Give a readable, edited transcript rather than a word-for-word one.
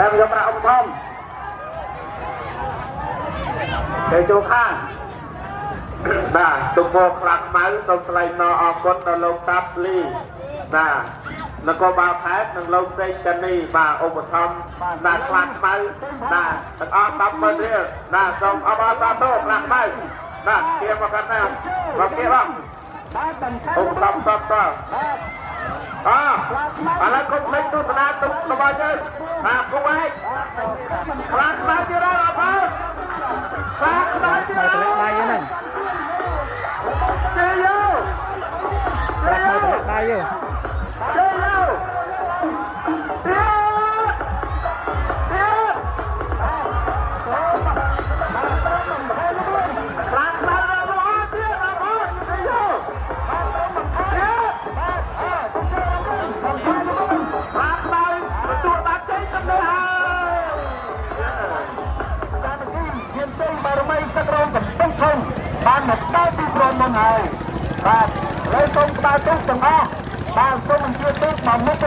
តែយកប្រាក់ឧបត្ថម្ភទៅចូលខាង បាទទុកមកខ្លាំងម៉ៅសូមថ្លែងណអរគុណដល់លោកតាប់លីបាទនគរបាលខេត្តនិងលោកសេងកានីបាទឧបត្ថម្ភបាទខ្លាំងខ្មៅបាទទាំងអស់100000រៀលបាទសូមអបអរសាទរខ្លាំងខ្មៅបាទគៀមកខាងណាមកគៀបង បាទបន្ថែម ឧបត្ថម្ភតតអឥឡូវកុំភ្លេចទស្សនាទុករបស់យើងបាទគូឯងខ្លាំងខ្មៅទៀតហើយអរខ្លាំងខ្មៅទៀត ខ្មៅតម្លាក់ដៃហ្នឹង ជ័យយោ ខ្មៅតម្លាក់ដៃទេ ជ័យយោទៀតទៀតខ្លាំងខ្មៅដល់ទៀតអរជ័យយោទៀត បាទខ្មៅទទួលបានជ័យជំនះហើយ តាមទីយានជ័យបារមីទឹករងកំពង់ធំបានមកដល់ទីព្រមមុនហើយបាទហើយសូមក្បាលទូកទាំងអស់បាទសូមអញ្ជើញទូកមកមុខ។